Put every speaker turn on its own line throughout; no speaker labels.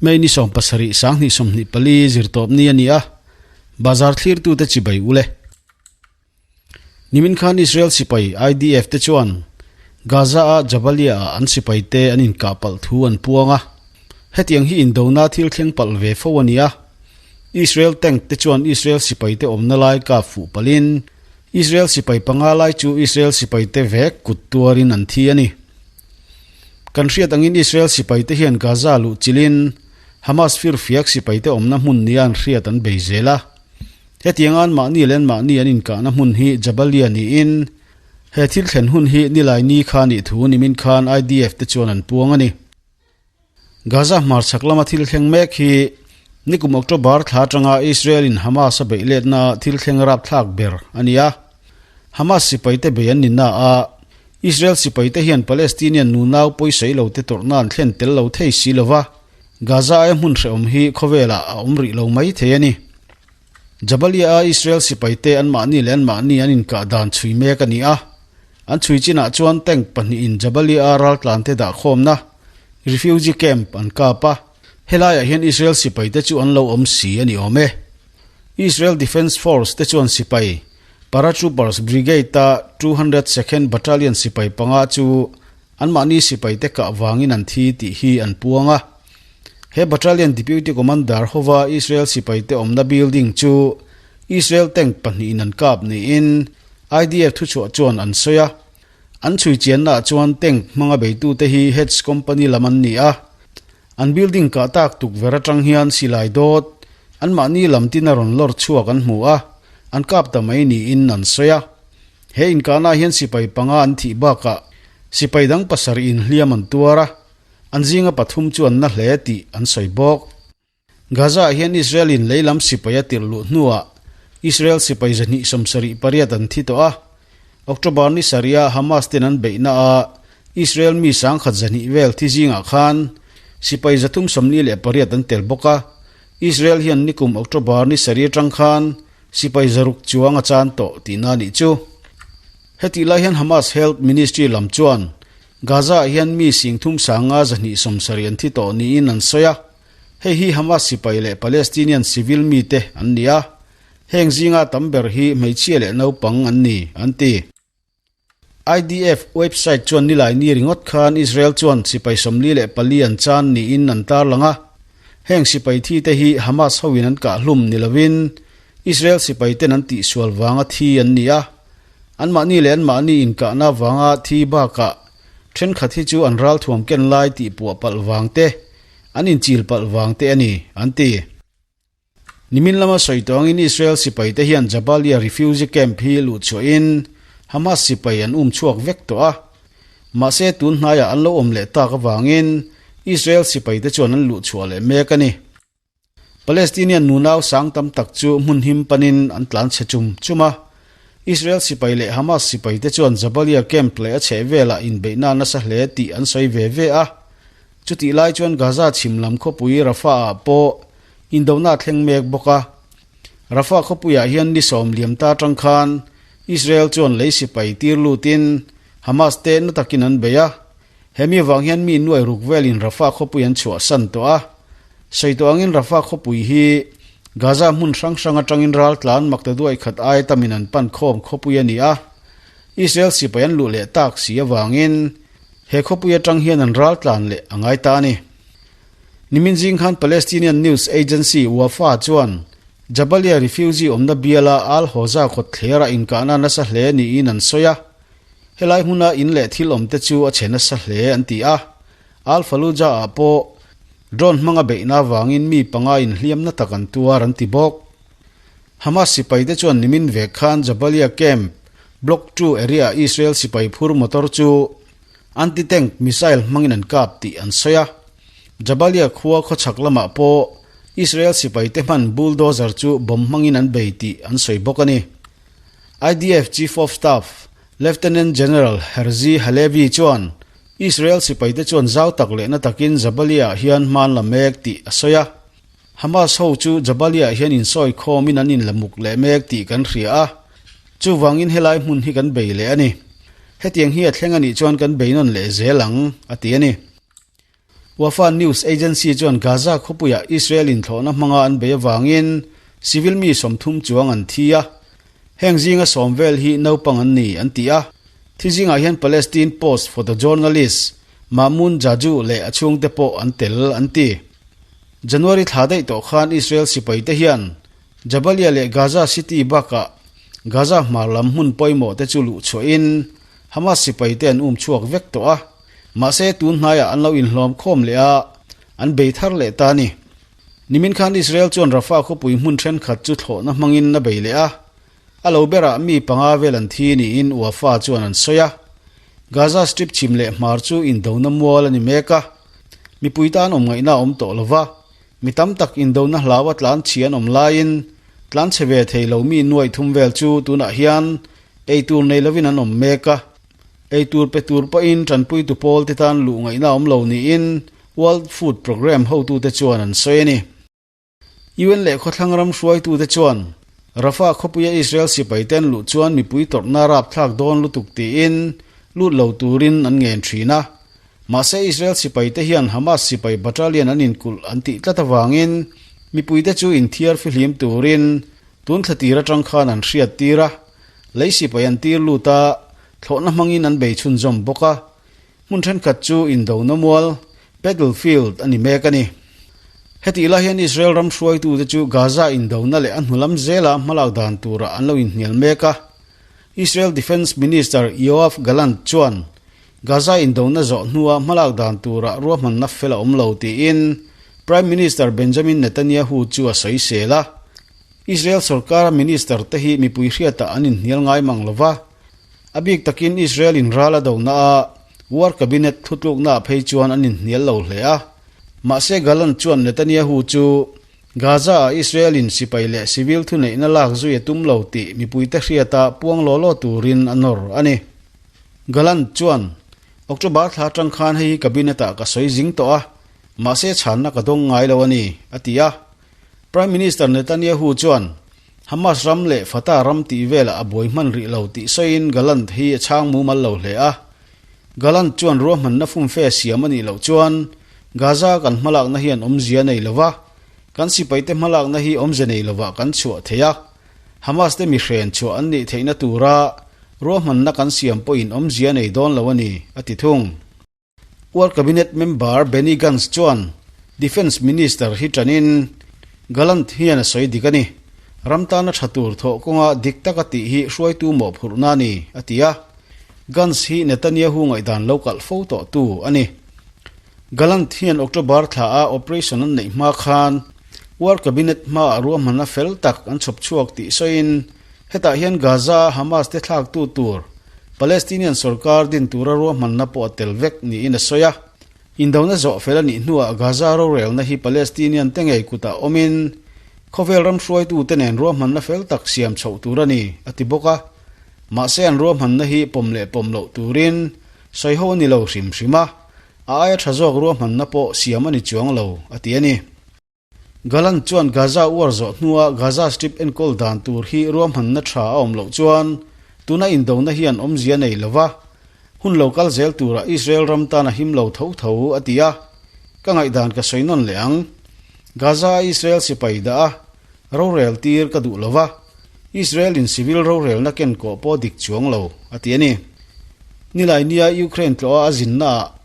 May ni 17 2024 zirtawpni a ni a, bazar thlirtute chibai ule. Nimin khan Israel sipai IDF te chuan Gaza-a Jabalia-ah an sipaite an inkah palh thu an puang a, hetiang hi indona thil thleng palh ve fo a ni a. Israel tank te chuan Israel sipaite awmna lai kap fuh palhin Israel sipai panga lai chu Israel sipaite vek kut tuarin an thi a ni. Kan hriat angin Israel sipaite hian Gaza luh chilhin Hamas firfiak sipaite awmna hmun nia an hriat an bei zel a. Hetiang anmahni leh anmahni an inkahna hmun hi Jabalia niin he thil thlen hun hi nilai ni kha nih thu nimin khan IDF te chuan an puang a ni. Gaza hmarchhak lama thil thleng mek hi nikum October thla atanga Israel in Hamas a beih letna thil thleng rapthlak ber a ni a. Hamas sipaite bei an ni na a, Israel sipaite hian Palestinian nunau pawisawi lo te tawrhna an thlen tel lo thei si lo va, Gaza aia hmun hrehawm hi khawvelah a awm rih lo mai thei a ni. Jabalia-a Israel sipaite anmahni leh anmahni an inkah dan chhui mek a ni a. An chhui chinah chuan tank pahnihin Jabalia-a raltlante dahkhawmna, refugee camp, an kap a. Helaiah hian Israel sipaite chu an lo awm si a ni awm e. Israel Defence Force te chuan sipai, Paratroopers Brigade-a 202nd Battalion sipai panga chu anmahni sipaite kah vangin an thi tih hi an puang a. He Battalion Deputy Commander hova Israel sipaite awmna building chu Israel tank pahnihin an kap niin IDF thuchhuah chuan an sawi a. An chhui chiannaah chuan tank hmanga beitute hi Hetz Company lam an ni a. An building kah tak tukverh atang hian silai dawt anmahni lam tin a rawn lawr chhuak an hmu a, an kap ta mai niin an sawi a. He inkahnaah hian sipai panga an thih bakah sipai dang pasarih inhliam an tuar a. An zinga pathum chu an na hle tih an sawi bawk. Gaza-ah hian Israel-in leilam sipai a tirh luh hnuah Israel sipai 278 an thi tawh a. October ni sarihah Hamas ten an beihna a Israel mi 1,200 vel thi zingah khan sipai 348 an tel bawk a. Israel hian nikum October ni sarih atang khan sipai 600 chuang a chan tawh tihna a nih chu. Hetih lai hian Hamas Health Ministry lam chuan Gaza-ah hian mi singthum sanga 270 an thi tawh niin an sawi a, hei hi Hamas sipai leh Palestinian civil mite an ni a, heng zinga tam ber hi hmeichhia leh naupang an ni, an ti. IDF website chuan nilai ni ringawt khan Israel chuan sipai 44 an chan niin an tarlang a, heng sipai thite hi Hamas hoin an kah hlum ni lovin Israel sipaiten an tihsual vanga thi an ni a, anmahni leh anmahni inkahna vanga thi bakah thenkhat hi chu an ralthuam ken lai tih puah palh vang te, an inchil palh vang te a ni, an ti. Nimin lama sawi tawh angin Israel sipaite hian Jabalia refugee camp hi luh chhuahin Hamas sipai an um chhuak vek tawh a, mahse tun hnaiah an lo awm leh tak avangin Israel sipaite chuan an luh chhuah leh mek a ni. Palestinian nunau sang tam tak chu hmun him panin an tlan chhe chum chum a. Israel sipai leh Hamas sipaite chuan Jabalia camp leh a chhehvelah inbeihna nasa hle tih an sawi ve ve a. Chutih lai chuan Gaza chhim lam khawpui Rafah-ah pawh indona a thleng mek bawk a. Rafah khawpuiah hian ni sawm liam ta atang khan Israel chuan lei sipai tir lutin Hamas te na takin an bei a. Hemi avang hian mi nuai ruk velin Rafah khawpui an chhuahsan tawh a. Sawi tawh angin Rafah khawpui hi Gaza hmun hrang hrang atangin raltlan makta duai khat aia tamin an pan khawm khawpui a ni a. Israel sipai an luh leh tak si avangin he khawpui atang hian an raltlan leh a ngai ta a ni. Nimin zing khan Palestinian news agency Wafa chuan Jabalia refugee awmna biala Al-Hoza khawtthler a inkahna nasa hle niin an sawi a. Helai hmuna in leh thil awmte chu a chhe nasa hle an ti a, Al Fallujah ah pawh drone hmanga beihna avangin mi panga inhliamna tak an tuar an ti bawk. Hamas sipaite chuan nimin vek khan Jabalia camp, Block 2 area ah Israel sipai phur motor chu anti-tank missile hmangin an kap tih an sawi a. Jabalia khua khawchhak lamah pawh Israel sipaite hman bulldozer chu bomb hmangin an bei tih an sawi bawk a ni. IDF Chief of Staff, Lieutenant General Herzi Halevi chuan Israel sipaite chuan zau tak leh na takin Jabalia-ah hian hman la mek tih a sawi a. Hamas ho chu Jabalia-ah hian insawi khawmin an inla muk leh mek tih kan hria a, chuvangin helai hmun hi kan bei leh a ni. Hetiang hi a thleng a nih chuan kan bei nawn leh zel ang, a ti a ni. Wafa News Agency chuan Gaza khawpuiah Israel in thlawhna hmanga an bei avangin civil mi 30 chuang an thi a, heng zinga 10 vel hi naupang an ni an ti a. Thi zingah hian Palestine Post photojournalist Mamoun Jaju leh a chhungte pawh an tel an ti. January thla daih tawh khan Israel sipaite hian Jabalia leh Gaza City bakah Gaza hmar lam hmun pawimawh te chu luh chhuahin Hamas sipaite an um chhuak vek tawh a, mahse tun hnaiah an lo inhlawm khawm leh a, an bei thar leh ta a ni. Nimin khan Israel chuan Rafah khawpui hmun thenkhat chu thlawhna hmangin a bei leh a, a lo berah mi panga vel an thi niin Wafa chuan an sawi a. Gaza Strip chhim leh hmar chu indona mual a ni mek a, mipui tan awm ngaihna a awm tawh lo va, Mi tam tak indona hlaua tlan chhi an awm laiin tlan chhe ve thei lo mi nuaih thum vel chu tunah hian ei tur nei lovin an awm mek a. Ei tur pe tur pawhin tanpuitu pawl te tan luh ngaihna awm lo niin World Food Programme hotute chuan an sawi a ni. UN leh khawthlang ram hruaitute chuan Rafah khawpuia Israel sipaite an luh chuan mipui tawrhna rapthlak dawn lutuk tiin lut lo turin an ngen thin a. Mahse Israel sipaite hian Hamas sipai battalion an inkulh an tih tlat avangin mipuite chu inthiar fihlim turin tun thla tir atang khan an hriat tir a, lei sipai an tir lut a, thlawhna hmangin an bei chhunzawm bawk a. Hmun thenkhat chu indona mual, battlefield, a ni mek a ni. Hetih lai hian Israel ram hruaitute chu Gaza indona leh a hnulam zela hmalak dan turah an lo inhnial mek a. Israel Defence Minister Yoav Gallant chuan Gaza indona zawh hnua hmalak dan turah ruahmanna fel a awm lo tiin Prime Minister Benjamin Netanyahu chu a sawisel a. Israel sorkara minister te hi mipui hriatah an inhnial ngai mang lo va, a bik takin Israel in ral a dona a War Cabinet thutluknaah phei chuan an inhnial lo hle a. Mahse Gallant chuan Netanyahu chu Gaza-ah Israel in sipai leh civil thuneihna lak zui a tum lo tih mipuite hriata puang law law turin a nawr a ni. Gallant chuan, October thla atang khan hei hi cabinet-ah ka sawi zing tawh a, mahse chhanna ka dawng ngai lo a ni, a ti a. Prime Minister Netanyahu chuan, Hamas ram leh Fatah ram tih velah a buai hman rih lo tih sawiin Gallant hi a chhang mumal lo hle a. Gallant chuan ruahmanna fumfe siam a nih loh chuan Gaza kan hmalakna hian awmzia nei lo va, kan sipaite hmalakna hi awmze nei lovah kan chhuah thei a. Hamas te mihren chhuah an nih theihna tura ruahmanna kan siam pawhin awmzia nei dawn lo a ni, a ti thung. War Cabinet member Benny Gantz chuan Defence Minister hi tanin Gallant hian a sawi dik a ni. Ram tana tha tur thawh kawnga dik taka tih hi hruaitu mawhphurhna a ni, a ti a. Gantz hi Netanyahu ngaihdan lo kalh fo tawhtu a ni. Gallant hian October thla a operation an neih hma khan War Cabinet hmaah ruahmanna fel tak an chhawp chhuak tih sawiin hetah hian Gaza a Hamas te thlaktu tur Palestinian sorkar din tura ruahmanna pawh a tel vek niin a sawi a. Indona zawh fel a nih hnuah Gaza rorelna hi Palestinian te ngei kutah awmin khawvel ram hruaitute nen ruahmanna fel tak siam chhoh tur a ni, a ti bawk a. Mahse an ruahmanna hi pawm leh pawm loh turin sawi ho a ni lo hrim hrim a. A aia tha zawk ruahmanna pawh siam a ni chuang lo, a ti a ni. Gallant chuan Gaza uar zawh hnua Gaza Strip enkawl dan tur hi ruahmanna tha a awm loh chuan tuna indona hian awmzia nei lo va, hun lo kal zel turah Israel ram tan a him lo tho tho, a ti a. Ka ngaihdan ka sawi nawn leh ang. Gaza-a Israel sipai dah a, rorel tir ka duh lo va, Israel-in civil rorelna ken kawh pawh dik chuang lo, a ti a ni. Nilai nia Ukraine tlawha a zinnaah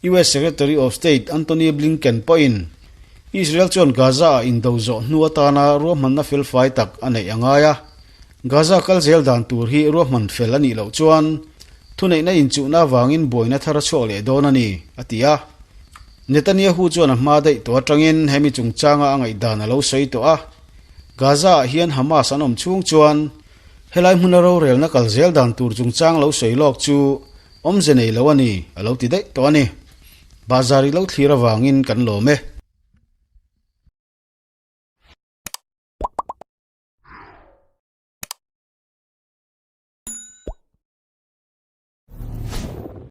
US Secretary of State Antony Blinken pawhin Israel chuan Gaza-ah indo zawh hnu atana ruahmanna felfai tak a neih a ngai a. Gaza kal zel dan tur hi ruahman fel a nih loh chuan thuneihna inchuhna avangin buaina thar a chhuak leh dawn a ni, a ti a. Netanyahu chuan a hma daih tawh atangin hemi chungchanga a ngaihdan a lo sawi tawh a. Gaza-ah hian Hamas an awm chhung chuan helai hmuna rorelna kal zel dan tur chungchang lo sawi lawk chu awmze nei lo a ni, a lo ti daih tawh a ni. Bahzar i lo thlir avangin kan lawm e.